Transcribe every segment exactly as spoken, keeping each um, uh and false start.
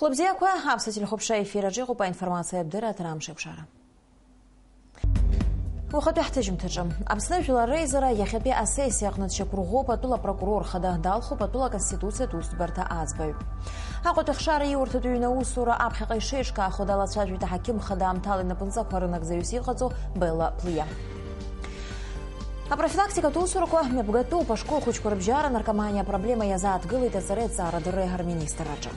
Хәлыбзиақәа, аԥсуа телехәаԥшра ефир аҿы иҟоуп аинформациатә дырраҭара Амшеиқәшара. Уахатәи ҳҭыжьымҭаҿы. Аԥсны жәлар реизара иахьатәи асессиа аҟны дшьақәырӷәӷәоуп атәыла прокурор хада, далхуп атәыла Конституциатә усӡбарҭа аӡбаҩ. Аҟәатәи ахшара иурҭатә ҩны аусура аԥхьаҟа ишеиҿкаахо далацәажәеит аҳақьым хада Амҭала инапынҵақәа рынагӡаҩыс иҟаҵоу Белла Плиа. Апрофилактикатә усурақәа мҩаԥгатәуп, ашкол хәыҷқәа рыбжьара анаркоманиа апроблема иазааҭгылеит аҵареи аҭҵаарадырреи рминистрраҿы.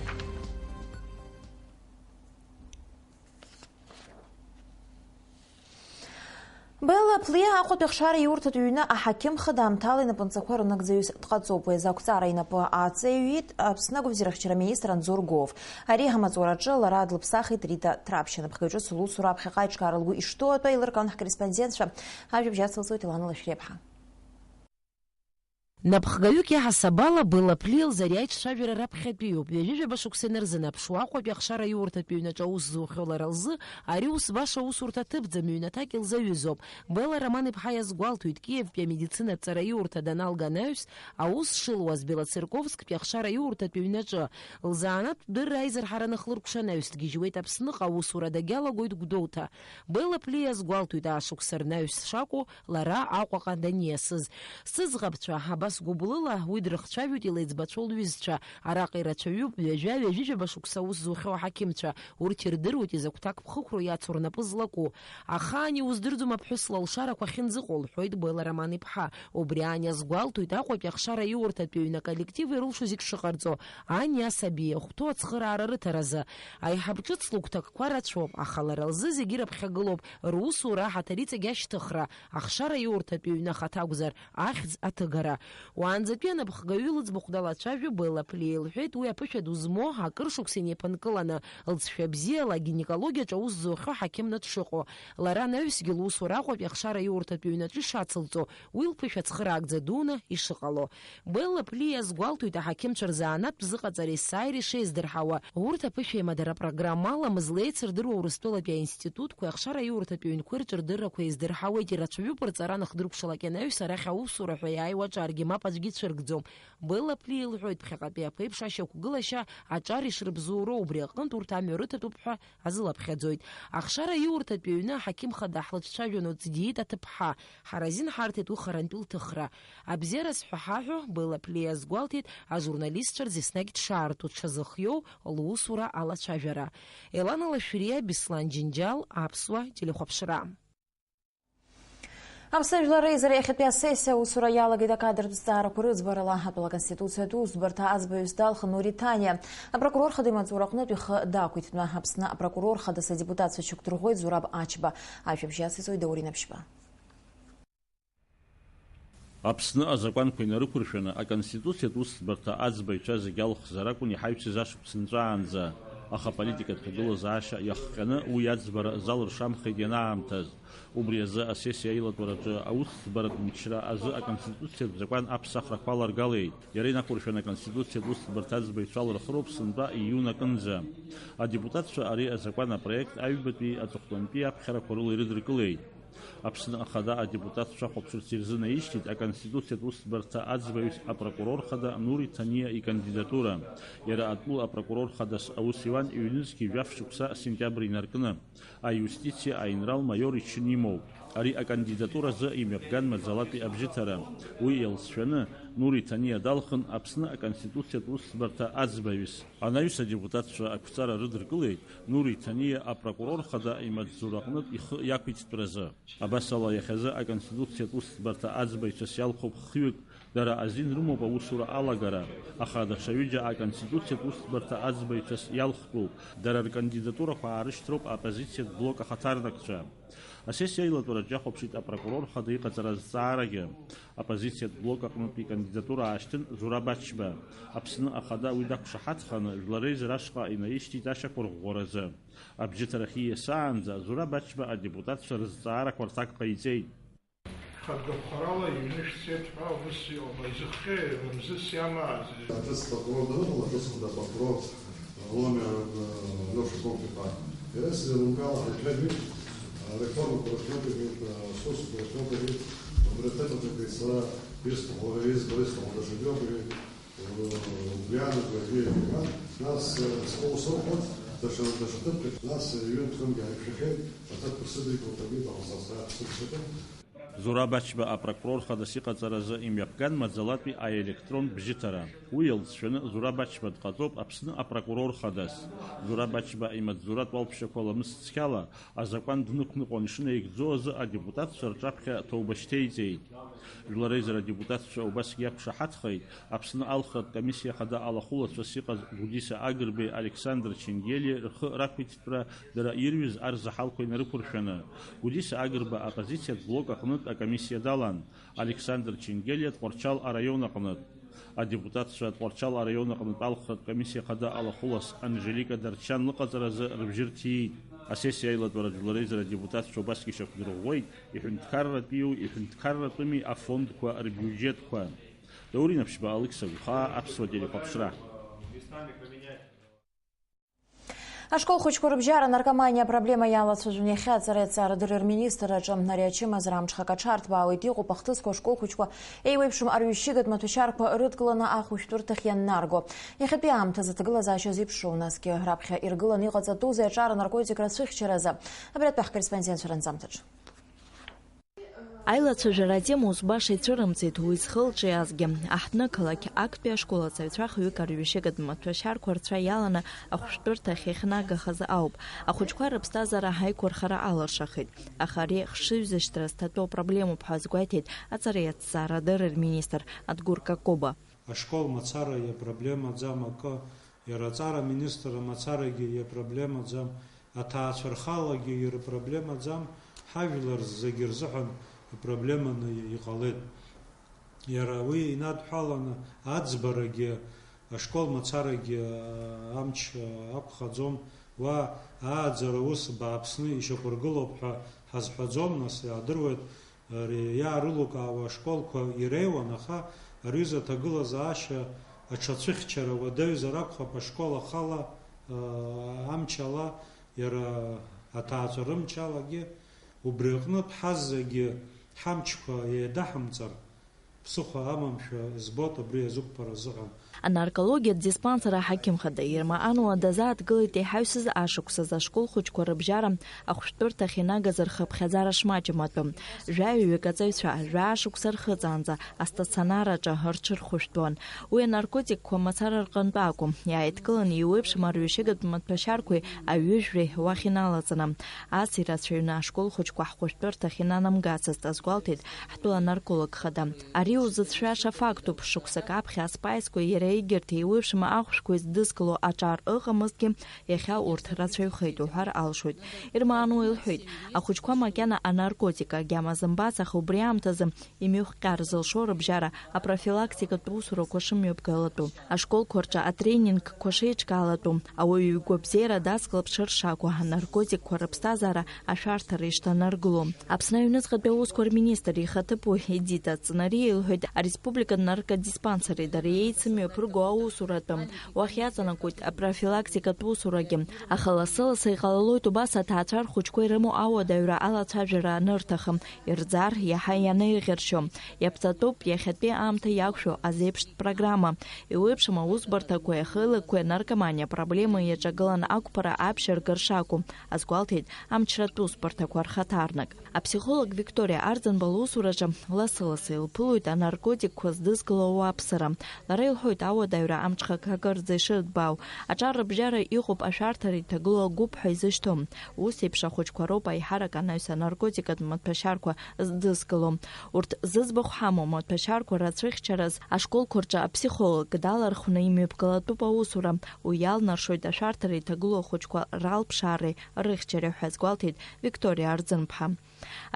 Белла Плиа Аҟәатәи ахшара иурҭатә ҩны аҳақьым хада Амҭала инапынҵақәа рынагӡаҩыс дҟаҵоуп. Уи азы ақәҵара инапы аҵаҩит Аԥсны агәабзиарахьчара министр Анзор Гов. Ари амаҵураҿы лара длыԥсахит Рита Ҭраԥшьа. Напхгаҩ ҿыц лусура аԥхьаҟа аиҿкаара лгәы ишҭоу атәы еилыркаауан ҳкорреспондентцәа. Ажәабжь ацылҵоит Елана Лашәриаԥҳа. Напхгаҩык иаҳасаб ала, Белла Плиа лзы ари аиҿцәажәара раԥхьатәиуп. Ҩажәижәаба шықәса инарзынаԥшуа, Аҟәатәи ахшара иурҭатә ҩнаҿы аус зухьоу лара лзы, ари ус баша аусурҭа аҭыԥӡам, ҩнаҭак илзаҩызоуп. Белла Роман-иԥҳа иазгәалҭоит, Киевтәи амедицинатә ҵараиурҭа даналга анаҩс, аус шылуаз Белоцерковсктәи ахшара иурҭатә ҩнаҿы. Лзанааҭтә дырра аизырҳара аныхлыркәша анаҩс дгьежьуеит Аԥсныҟа, аусура дагьалагоит Гәдоуҭа. Белла Плиа иазгәалҭоит, аашықәса рнаҩс шакәу, лара Аҟәаҟа даниасыз. Сыӡӷабцәа, абас гәыблыла уи дрыхцәажәоит илеиҵбацәоу лҩызцәа. Араҟа ирацәаҩуп ҩажәа-ҩажәижәаба шықәса аус зухьоу аҳақьымцәа. Урҭ ирдыруеит изакә ҭакԥхықәроу иацу рнапы злаку. Ахаан иуздырӡом аԥҳәыс лалшарақәа ахьынӡаҟоу, лҳәоит Белла Роман-иԥҳа. Убри аан иазгәалҭоит Аҟәатәи ахшара иурҭатәи аҩны аколлектив ирылшо зегь шыҟарҵо, ани асаби иахәҭоу ацхыраара рыҭаразы. Аиҳаб ҿыц лыгәҭакқәа рацәоуп, аха лара лзы зегьы ираԥхьагылоуп, русура аҳаҭыр иҵегь ашьҭыхра, ахшара иурҭатәи аҩны ахаҭа акәзар, ахьӡ аҭыгара. Уаанӡатәи анапхгаҩы лыӡбахә далацәажәо Белла Плиа илҳәеит, уи аԥышәа ду змоу, акыр шықәса инеиԥынкыланы, лҵшәа бзиала агинекологиаҿы аус зухьоу ҳақьымны дшыҟоу. Лара анаҩсгьы лусура Аҟәатәи ахшара иурҭатәи аҩнаҿы ишацылҵо, уи лԥышәа цхыраагӡа дуны ишыҟало. Белла Плиа иазгәалҭоит аҳақьымцәа рзанааҭтә зыҟаҵареи есааира ишеиздырҳауа. Урҭ аԥышәеимадара программала мызла еицырдыруа Урыстәылатәи аинститутқәеи ахшара иурҭатәи ҩнқәеи рҿы рдыррақәа еиздырҳауеит, ирацәаҩуп рҵара аныхдыркәшалак ианаҩс арахь аусура ҳәа иааиуа аҿаргьы мап аӡәгьы ицәыргӡом. Белла Плиа илҳәоит, ԥхьаҟатәи аԥеиԥш ашьақәгылашьа аҿар ишрыбзоуроу убри аҟынтә урҭ амҩа рыҭатәуп ҳәа азылаԥхьаӡоит. Ахшара иурҭатәи аҩны аҳақьым хада ҳлыҿцәажәон, уҵ диит аҭыԥҳа. Ҳаразин ҳарҭеит уи харантәи лҭыхра. Абзиараз ҳәа ҳаҳәо, Белла Плиа иазгәалҭеит, ажурналистцәа рзы еснагь дшаарту, дшазыхиоу лусура алацәажәара. Елана Лашәриа, Беслан Џьынџьал, Аԥсуа телехәаԥшра. Аԥсны Жәлар Реизара иахьатәи асессиа аусура иалагеит акадртә зҵаарақәа рыӡбарала. Атәыла Конституциатә усӡбарҭа аӡбаҩыс далхын Нури Ҭаниа. Апрокурор хада имаҵура аҟнытә ихы дақәиҭтәны Аԥсны апрокурор хадас адепутатцәа чықәдырӷәӷәеит Зураб Ачба. Ажәабжь ациҵоит Даур Инаԥшьба. Аԥсны азакәанқәа инарықәыршәаны, аконституциатә усӡбарҭа аӡбаҩцәа зегьы алхзар акәын иҳаҩсыз ашықәс нҵәаанӡа, аха аполитикатә ҭагылазаашьа иахҟьаны уи аӡбара залыршамхеит ианаамҭаз. Убри азы асессиа аилатәараҿы аусӡбаратә мчра азы аконституциатә закәан аԥсахрақәа аларгалеит. Иара инақәыршәаны аконституциатә усӡбарҭа аӡбаҩцәа алырхыроуп сынтәа июн акынӡа. Адепутатцәа ари азакәан апроект аҩбатәи аҵыхәтәантәи аԥхьарақәа рыла ирыдыркылеит. Аԥсны Ахада адепутатцәа ахәаԥшырц ирзынаишьҭит аконституциатә усӡбарҭа аӡбаҩыс апрокурор хада Нури Ҭаниа икандидатура. Иара атәыла апрокурор хадас аус иуан ҩнызқьи жәаф шықәса сентиабр инаркны, аиустициа аинрал-маиор ичын имоуп. Ари акандидатура азы имҩаԥган маӡалатәи абжьыҭара. Уи иалҵшәаны, Нури Ҭаниа далхын Аԥсны аконституциатә усӡбарҭа аӡбаҩыс. Анаҩс адепутатцәа ақәҵара рыдыркылеит Нури Ҭаниа апрокурор хада имаҵзураҟнытә ихы иақәиҭтәразы. Абас ала, иахьазы аконституциатә усӡбарҭа аӡбаҩцәас иалхуп хҩык, дара азин рымоуп аусура алагара, аха даҽа ҩыџьа аконституциатә усӡбарҭа аӡбаҩцәас иалхтәуп, дара ркандидатурақәа аарышьҭроуп аоппозициатә блок ахаҭарнакцәа. Асессиа аилатәараҿ иахәаԥшит апрокурор хада иҟаҵара азҵаарагьы. Аоппозициатә блок аҟнытә икандидатура аашьҭын Зураб Ачба. Аԥсны Ахада уи дақәшаҳаҭханы, Жәлар Реизара ашҟа инаишьҭит ашьақәырӷәӷәаразы. Абжьыҭарахь ииасаанӡа Зураб Ачба адепутатцәа рызҵаарақәа рҭак ҟаиҵеит. Хатәгәаԥхарала иҩны шәцеит ҳәа ус иҟоума, изыхҟьеи, мзызс иамаазеи? Аҭыҵ прокурор даныҟала, аҭыҵ хада апрокурор Ломиа, э, Леша Гомф-иԥа. Иара сзеилымкаауа ҳаиқәшәагьы, э, реформақәа рыхҟьоит, иҳәеит, э, сусқәа рыхҟьоит, иҳәеит, убри аҭыԥаҿы сара исҭаху, избара исҭаху даҽаӡәоуп, иҳәеит, э, убри аан убригьы иҳәеит. Нас, э, схы усырхәон, даҽа, даҽа ҭыԥк, нас, э, ҩынтә-хынгьы ааиқәшәахьеит, аҭыԥқәа сыдикылт, абри ҟалҵаз, аҳәса дшыҟоу. Зураб Ачба апрокурор хадас иҟаҵаразы имҩаԥган маӡалатәи аелектрон бжьыҭара. Уи иалҵшәаны Зураб Ачба дҟаҵоуп Аԥсны апрокурор хадас. Зураб Ачба имаҵзуратә уалԥшьақәа ламыс цқьала азакәан днықәныҟәон ишынаигӡо азы адепутатцәа рҿаԥхьа ҭоуба шьҭеиҵеит. Жәлар реизара адепутатцәа убасгьы иақәшаҳаҭхеит Аԥсны алхратә комиссиа хада алахәылацәас иҟаз Гәдиса Агрбеи Александр Ченгелиеи рхы рақәиҭтәра дара ирҩыз арзаҳалқәа инарықәыршәаны. Гәдиса Агрба аоппозициатә блок аҟнытә акомиссиа далан, Александр Ченгелиа Тҟәарчал араион аҟнытә. Адепутатцәа Тҟәарчал араион аҟнытә алхратә комиссиа хада алахәылас Анжелика Дарчан лыҟаҵаразы рыбжьы рҭиит. Асессиа аилатәара жәлар реизара адепутатцәа убасгьы ишьақәдырӷәӷәеит иҳәынҭқарратәиу, иҳәынҭқарратәыми афондқәа рбиуџьетқәа. Даур Инаԥшьба, Алықьса Гәхаа, Аԥсуа телехәаԥшра. Ашкол хәыҷқәа рыбжьара анаркоманиа апроблема иалацәажәон иахьа аҵареи аҭҵаарадырреи рминистрраҿы. Ари ачымазара амҽхак аҽарҭбаауеит, иҟоуп ахҭысқәа ашкол хәыҷқәа еиуеиԥшым арҩышьыгатә маҭәашьарқәа рыдкыланы ахәышәтәырҭахь ианнарго. Иахьатәи аамҭазы аҭагылазаашьа зеиԥшроу, насгьы раԥхьа иргыланы иҟаҵатәузеи аҿар анаркотикра ацәыхьчаразы? Абри атәы ҳкорреспондентцәа ранҵамҭаҿ. Аилацәажәара атема ус баша ицәырымҵит уи зхылҿиаазгьы. Аҳҭны ақалақь актәи ашкол аҵаҩцәа хҩык арҩышьыгатә маҭәашьарқәа рцәа иаланы ахәшәтәырҭахь иахьнагахаз ауп. Ахәыҷқәа рыԥсҭазаара ҳаиқәырхара алыршахеит. Аха ари хшыҩзышьҭра зҭатәоу проблемоуп ҳәа азгәеиҭеит аҵареи аҭҵаарадырреи рминистр Адгәыр Какоба. Ашкол мацара иапроблемаӡам акы, иара аҵара аминистрра мацарагьы иапроблемаӡам, аҭаацәа рхалагьы ирпроблемаӡам, ҳажәлар зегьы рзыҳәан ипроблеманы иҟалеит. Иара уи инадҳәаланы аӡбарагьы, ашкол мацарагьы амч акәхаӡом, уа ааӡара ус бааԥсны ишьақәыргылоуп ҳәа ҳазҳәаӡом, нас иаадыруеит, Ари иаарылукаауа ашколқәа иреиуан, аха ари аҩыза аҭагылазаашьа аҽацәыхьчара уадаҩзар акәхап, ашкол ахала, аа, амчала, иара аҭаацәа рымчалагьы, убри аҟнытә ҳазегьы ҳамчқәа еидаҳамҵар, ԥсыхәа амамшәа збоит абри азықәԥара азыҳәан. Анаркологиатә диспансер аҳақьым хада Ерма Ануа дазааҭгылеит иҳаҩсыз ашықәсазы ашкол хәыҷқәа рыбжьара ахәшәтәырҭахь инагаз рхыԥхьаӡара шмаҷым атәы. Жәаҩаҩык аҵаҩцәа жәаа шықәса рхыҵаанӡа астационар аҿы рҽырхәышәтәуан. Уи анаркотикқәа мацара рҟынтә акәым, иааидкыланы еиуеиԥшым арҩышьыгатә маҭәашьарқәеи аҩыжәреи уахь иналаҵаны. Ас ирацәаҩны ашкол хәыҷқәа ҳхәышәтәырҭахь инанамгацызт, азгәалҭеит ҳтәыла нарколог хада. Ари узыцәшәаша фактуп, шықәсык аԥхьа аспаисқәеи иара егьырҭ еиуеиԥшым ахәшәқәеи здызкыло аҿар ыҟамызҭгьы, иахьа урҭ рацәаҩхеит уҳәар алшоит. Ерма Ануа илҳәеит, ахәыҷқәа макьана анаркотик агьама зымбац, аха убри аамҭазы имҩахҟьар зылшо рыбжьара апрофилактикатә усурақәа шымҩаԥгалатәу, ашколқәа рҿы атренингқәа шеиҿкаалатәу, ауаҩы игәабзиара дацклап шыршақәу, анаркотикқәа рыԥсҭазаара ашәарҭара ишҭанаргыло. Аԥсны аҩныҵҟатәи аусқәа рминистр ихаҭыԥуаҩ Едита Цынариа илҳәеит, ареспубликатә наркодиспансери дара еицымҩаԥырго аусуратәы уахь иаҵанакуеит апрофилактикатә усурагьы. Аха лассы-лассы иҟалалоит убас аҭаацәа рхәыҷқәа ирымоу ауадаҩра алацәажәара анырҭахым, ирӡар, иаҳа ианеиӷьаршьо. Иаԥҵатәуп иахьатәи аамҭа иақәшәо азеиԥштә программа. Еиуеиԥшым аусбарҭақәеи ахеилакқәеи анаркоманиа апроблема иаҿагылан ақәԥара аԥшьырга ршакәу, азгәалҭеит амчратә усбарҭақәа рхаҭарнак. Аԥсихолог Викториа Арӡынба лусураҿы лассы-лассы илԥылоит анаркотикқәа здызкыло ауааԥсыра. Лара илҳәоит, ауадаҩра амҽхак акырӡа ишырҭбаау. Аҿар рыбжьара иҟоуп ашәарҭара иҭагылоу агәыԥ ҳәа изышьҭоу. Ус еиԥш ахәыҷқәа роуп аиҳарак анаҩс анаркотикатә маҭәашьарқәа здызкыло. Урҭ зыӡбахә ҳамоу маҭәашьарқәа рацәыхьчараз ашколқәа рҿы аԥсихолог далархәны имҩаԥгалатәуп аусура. Уи иалнаршоит ашәарҭара иҭагылоу ахәыҷқәа ралԥшаареи рыхьчареи ҳәа азгәалҭеит Викториа Арӡынԥҳа.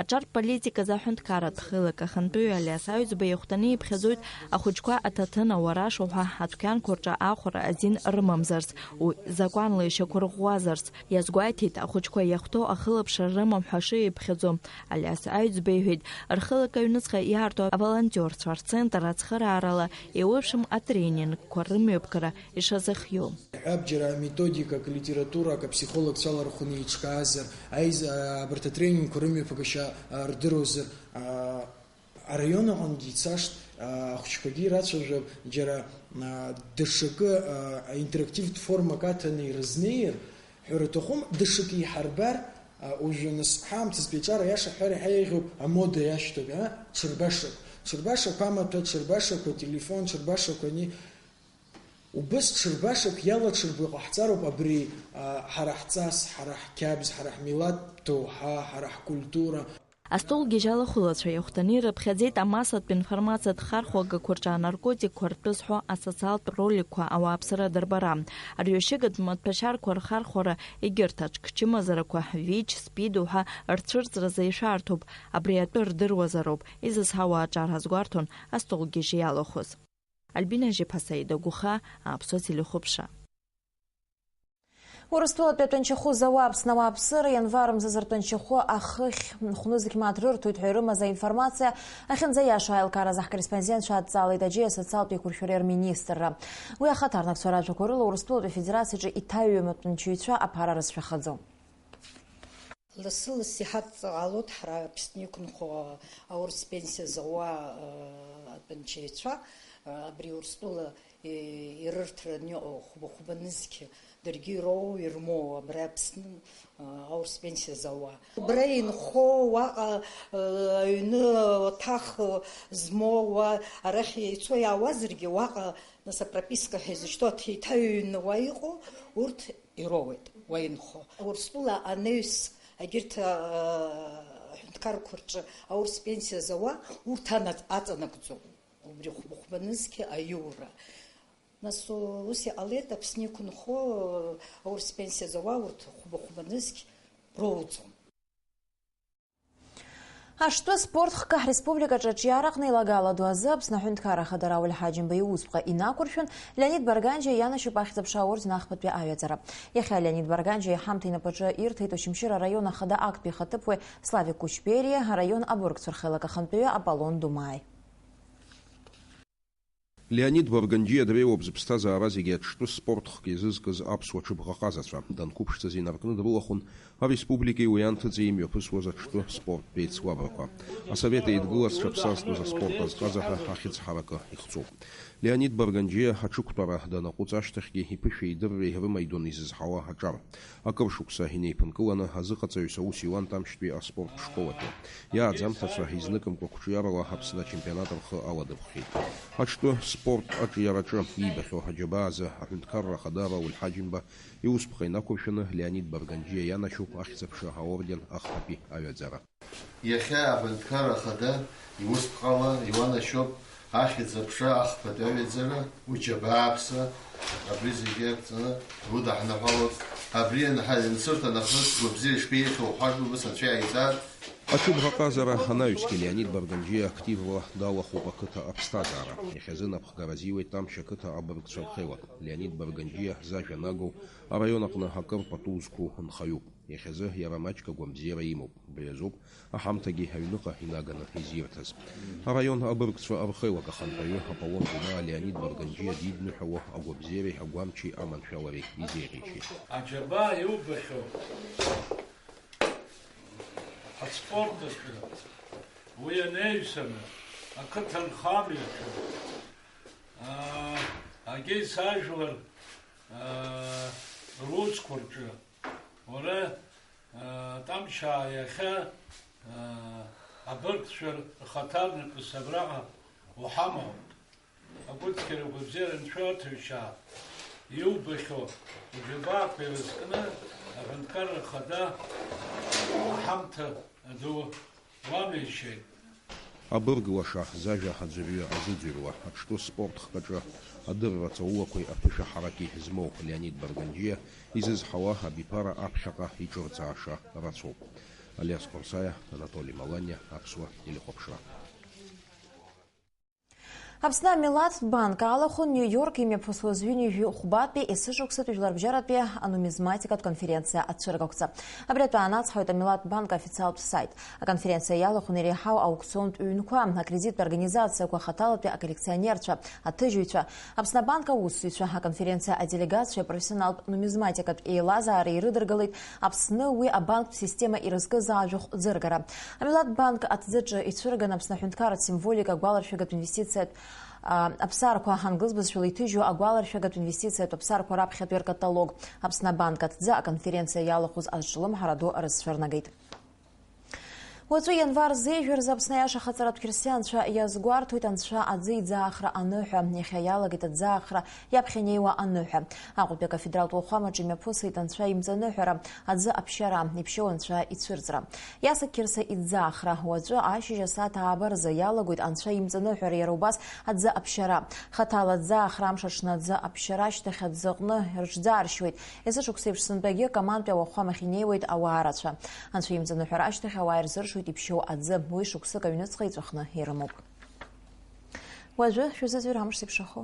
Аҿартә политиказы аҳәынҭқарратә хеилак ахантәаҩы Алиас Аҩӡба иахәҭаны иԥхьаӡоит ахәыҷқәа аҭаҭын, ауараша ҳәа адәқьанқәа рҿы ахәара азин рымамзарц, уи закәанла ишьақәырӷәӷәазарц. Иазгәеиҭеит, ахәыҷқәа иахәҭоу ахылаԥшра рымам ҳәа шиԥхьаӡо. Алиас Аҩӡба иҳәеит, рхеилак аҩныҵҟа иаарту аволонтиорцәа рцентр ацхыраарала еиуеиԥшым атренингқәа рымҩаԥгара ишазыхиоу. Абџьар аметодикак, литературак, аԥсихологцәа алархәны еиҿкаазар, аиз-, абарҭ атренингқәа рымҩаԥгашьа, а, рдыруазар, а, араион аҟынгьы ицашт, Ахәыҷқәагьы ирацәажәап, џьара, а, даҽакы, а, интерактивтә формак аҭаны ирызнеир, ҳәара аҭахым, даҽакы иҳарбар, а, уажәы нас ҳаамҭазтәи аҿар аиаша аҳәара иаҳа еиӷьуп, амода иашьҭоуп, а, ҽырбашак. Ҽырбашақә амаҭәа, ҽырбашақә ателефон, ҽырбашақә ани. Убыс ҽырбашақә иалаҽырбо иҟаҳҵароуп абри, а, ҳара ҳҵас, ҳара ҳқьабз, ҳара ҳмилаҭ доуҳа, ҳара ҳкультура. Астол гьежьала хәылацәа иахәҭаны ирыԥхьаӡеит амассатә информациатә хархәагақәа рҿы анаркотикқәа ртәы зҳәо асоциалтә роликқәа ауааԥсыра дырбара, арҩашьыгатә маҭәашьарқәа рхархәара, егьырҭ аҿкы чымазарақәа, ВИЧ, СПИД уҳәа рцәырҵразы ишәарҭоуп, абри атәы рдыруазароуп, изызҳауа аҿар азгәарҭон астол гьежьы иалахәыз. Альбина Жьеԥҳа, Саида Гәыха, Аԥсуа телехәаԥшра. Урыстәылатәи атәанчахәы зауа Аԥсны ауааԥсыра ианвар мзазы ртәанчахәы ахыхь хәнызқь мааҭ рырҭоит ҳәа ирымаз аинформациа ахьынӡаиаша аилкааразы ҳкорреспондентцәа адҵаалеит Аџьеи асоциалтә еиқәыршәареи рминистрра. Уи ахаҭарнакцәа ражәақәа рыла Урыстәылатәи Афедерациаҿы иҭаҩым атәанчаҩцәа аԥара рызшәахаӡом. Лассы-лассы иҳадҵаалоит ҳара Аԥсны иқәынхо аурыс пенсиа зауа, э, атәанчаҩцәа, э, абри Урыстәыла, э, ирырҭараны иҟоу хәба-хәба нызқь даргьы ироуоу, ирмоу абра Аԥсны, э, аурыс пенсиа зауа. Убра инхо уаҟа, э, аҩны аҭах, э, змоу уа арахь ицо иаауазаргьы, уаҟа, нас, апрописка ҳәа изышьҭоу аҭ-, иҭаҩны уа иҟоу урҭ ироуеит уа инхо. Урыстәыла анаҩс егьырҭ, аа, аҳәынҭқарқәа рҿы аурыс пенсиа зауа урҭ анаҵ-, аҵанакӡом убри хәба-хәба нызқь аиура. Нас, ус иҟалеит Аԥсны иқәынхо аурыс пенсиа зауа урҭ хәба-хәба нызқь роуӡом. Аҽтәы спорт хкы ҳреспубликаҿы аҿиараҟны илагала ду азы Аԥсны Аҳәынҭқарра Ахада Рауль Ҳаџьымба иусԥҟа инақәыршәын, Леонид Барганџьиа ианашьоуп ахьӡ-аԥша аорден ахԥатәи аҩаӡара. Иахьа Леонид Барганџьиа иҳамҭа инапаҿы ирҭеит Очамчыра араион ахада актәи ихаҭыԥуаҩ Славик Кучбериа, араион абыргцәа рхеилак ахантәаҩы Аполлон Думаи. Леонид Барганџьиа дреиуоуп зыԥсҭазаара зегьы аҽтәы спорт хкы иазызкыз аԥсуа ҽыбӷаҟазацәа. Данқәыԥшӡаз инаркны дрылахәын ареспубликеи уи анҭыҵи имҩаԥысуаз аҽтәы спорттә еицлабрақәа. Асовет Еидгыла зҽаԥсазтәыз аспорт азҟазаҳәа ахьӡ ҳаракы ихҵоуп. Леонид Барганџьиа аҽықәтәара данаҟәыҵ ашьҭахьгьы иԥышәеи идырреи рымаидон изызҳауа аҿар. Акыр шықәса инеиԥынкыланы азыҟаҵаҩыс аус иуан Тамшьтәи аспорт школаҿы. Иааӡамҭацәа изныкымкәа қәҿиарала Аԥсны ачемпионат рхы аладырхәхьеит. Аҽтәы спорт аҿиараҿы иибахьоу аџьабаа азы Аҳәынҭқарра Ахада Рауль Ҳаџьымба иусԥҟа инақәыршәаны Леонид Барганџьиа ианашьоуп ахьӡ-аԥша аорден ахԥатәи аҩаӡара. Иахьа Аҳәынҭқарра Ахада иусԥҟала иуанашьоуп ахьӡ-аԥша ахԥатәи аҩаӡара, уи џьабааԥса, абри зегьы ақәҵаны иудаҳныҳәалоит. Абри анҳа-, иансырҭа нахыс гәабзиа ишԥеиӷьу уҳәартә убас анцәа иааиҵар. Аҽыбӷаҟазара анаҩсгьы Леонид Барганџьиа активла далахәуп ақыҭа аԥсҭазаара. Иахьазы напхгара азиуеит Тамшь ақыҭа абыргцәа рхеилак. Леонид Барганџьиа зажәа нагоу араион аҟны акыр пату зқәу нхаҩуп. Иахьазы иара маҷк агәамбзиара имоуп. Убри азоуп аҳамҭагьы аҩныҟа инаганы изирҭаз. Араион абыргцәа рхеилак ахантәаҩы Аполлон Гәынаа Леонид Барганџьиа дидныҳәало агәабзиареи агәамчи аманшәалареи изеиӷьеишьеит. Аџьабаа иубахьоу аспорт аҿы, уи анаҩсаны, ақыҭанхамҩаҿы, аа, агьеисаажәлар, аа, русқәа рҿы, уара, аа, Тамшьаа, иахьа, аа, абыргцәа рхаҭарнакыс абраҟа уҳамоуп. Агәыцқьара, агәабзиара анцәа аҭыршьаа, иубахьоу уџьабаақәа ирызкны Аҳәынҭқарра Ахада аҳамҭа ду уамеишьеит. Абырг лаша, зажәа аӡәырҩы азыӡырҩуа, аҽтәы спорт хкаҿы адырра ҵаулақәеи аԥышәа ҳараки змоу Леонид Барганџьиа изызҳауа абиԥара аԥхьаҟа иҿырҵааша рацәоуп. Алиас Қәарсаиа, Анатоли Маланиа, Аԥсуа телехәаԥшра. Аԥсны амилаҭтә банк алахәын Нью-Иорк имҩаԥысуаз ҩынҩажәи хәбатәи есышықәсатәи жәларбжьаратәи анумизматикатә конференциа ацәыргақәҵа. Абри атәы аанацҳауеит амилаҭтә банк официалтә сайт. Аконференциа иалахәын иреиҳау аукционтә ҩнқәа, акредиттә организациақәа, хаҭалатәи аколлекционерцәа, аҭыжьыҩцәа, Аԥсны абанк аусзуҩцәа, аконференциа аделегациа, профессионалтә нумизматикатә еилазаара ирыдыргалеит Аԥсны уи абанктә система ирызкыз ажәахә ӡыргара. Амилаҭтә банк аҭӡаҿы ицәырган Аԥсны аҳәынҭқарратә символика агәаларшәагатә инвестициатә, а, аԥсарқәа, англыз бызшәала иҭыжьу агәаларшәагатә инвестициатә аԥсарқәа раԥхьатәи ркаталог. Аԥсны абанк аҭӡы аконференциа иалахәыз азҿлымҳара ду рызцәырнагеит. Уаҵәы, ианвар зежәа рзы, Аԥсны аиаша ахаҵаратә қьырсианцәа иазгәарҭоит анцәа аӡы иӡаахра аныҳәа. Иахьа иалагеит аӡаахра иаԥхьа инеиуа аныҳәа. Аҟәатәи акафедралтә уахәамаҿы имҩаԥысит анцәа имҵаныҳәара, аӡы аԥшьара, иԥшьоу анцәа ицәырҵра. Иаса қьырса иӡаахра. Уаҵәы ашьыжь асааҭ ааба рзы иалагоит анцәа имҵаныҳәара, иара убас аӡы аԥшьара. Хаҭала аӡаахра, амш аҽны аӡы аԥшьара, ашьҭахь аӡы аҟны рыҽӡааршьуеит. Есышықәса еиԥш сынтәагьы Камантәи ауахәамахь инеиуеит ауаа рацәа. Анцәа имҵаныҳәара ашьҭахь ауаа ирзыршоит иԥшьоу аӡы, уи шықәсык аҩныҵҟа иҵәахны ирымоуп. Уажәы шәызыӡырҩ амш зеиԥшрахо.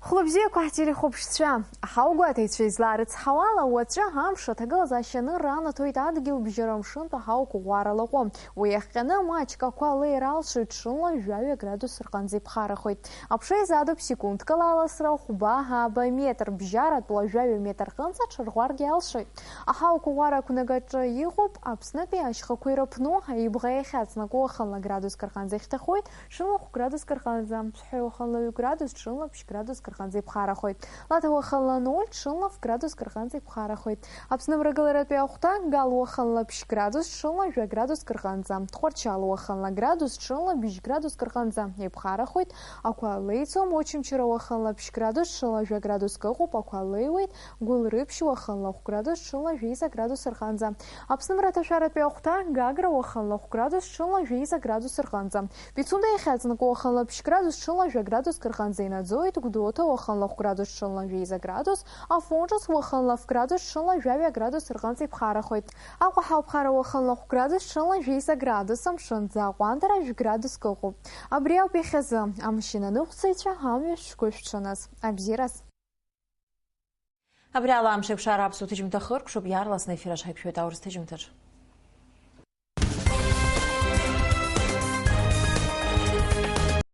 Хәлыбзиақәа, ҳтелехәаԥшцәа, аҳауагәаҭаҩцәа излаарыцҳауала, уаҵәы амш аҭагылазаашьа анырра анаҭоит адгьыл бжьара мшынтә аҳауа қәыӷәӷәара лаҟәы. Уи иахҟьаны маҷк ақәа леира алшоит, ҽынла жәаҩа градус рҟынӡа иԥхарахоит. Аԥша изадуп секундк ала аласра хәба ааба метр, бжьаратәла жәаҩа метр рҟынӡа аҽарӷәӷәаргьы алшоит. Аҳауа қәыӷәӷәара ақәнагаҿы иҟоуп Аԥснытәи ашьхақәа ирыԥну, Аибӷа иахьаҵнаку уахынла градуск рҟынӡа ихьҭахоит, ҽынла хә градуск рҟынӡа, Ԥсҳәы уахынла ҩ градус, ҽынла ԥшь градуск рҟынӡа иԥхарахоит. Лаҭа уахынла ноль, ҽынла ф градуск рҟынӡа иԥхарахоит. Аԥсны мрагыларатәи ахәҭа, Гал уахынла ԥшь градус, ҽынла жәа градуск рҟынӡа, Тҟәарчал уахынла градус, ҽынла быжь градуск рҟынӡа иԥхарахоит. Ақәа леиӡом. Очамчыра уахынла ԥшь градус, ҽынла жәа градуск ыҟоуп, ақәа леиуеит. Гәылрыԥшь уахынла хә градус, ҽынла жәеиза градус рҟынӡа. Аԥсны мраҭашәаратәи ахәҭа, Гагра уахынла хә градус, ҽынла жәеиза градус рҟынӡа. Пицунда иахьаҵанакуа уахынла ԥшь градус, ҽынла жәа градуск рҟынӡа инаӡоит. Гәдоуҭа уахынла хә градус, ҽынла жәеиза градус. Афон Ҿыц уахынла ф градус, ҽынла жәаҩа градус рҟынӡа иԥхарахоит. Аҟәа ҳауԥхара уахынла хә градус, ҽынла жәеиза градус, амшын ӡа аҟәандара жә градуск ыҟоуп. Абри ауп иахьазы. Амшын аныҟәцаҩцәа, амҩа шәгәы шәҽаныз. Абзиараз. Абри ала амш еиқәшара аԥсуа ҭыжьымҭа хыркәшоуп, иаарласны аефир аҿы ҳаиқәшәоит аурыс ҭыжьымҭаҿ.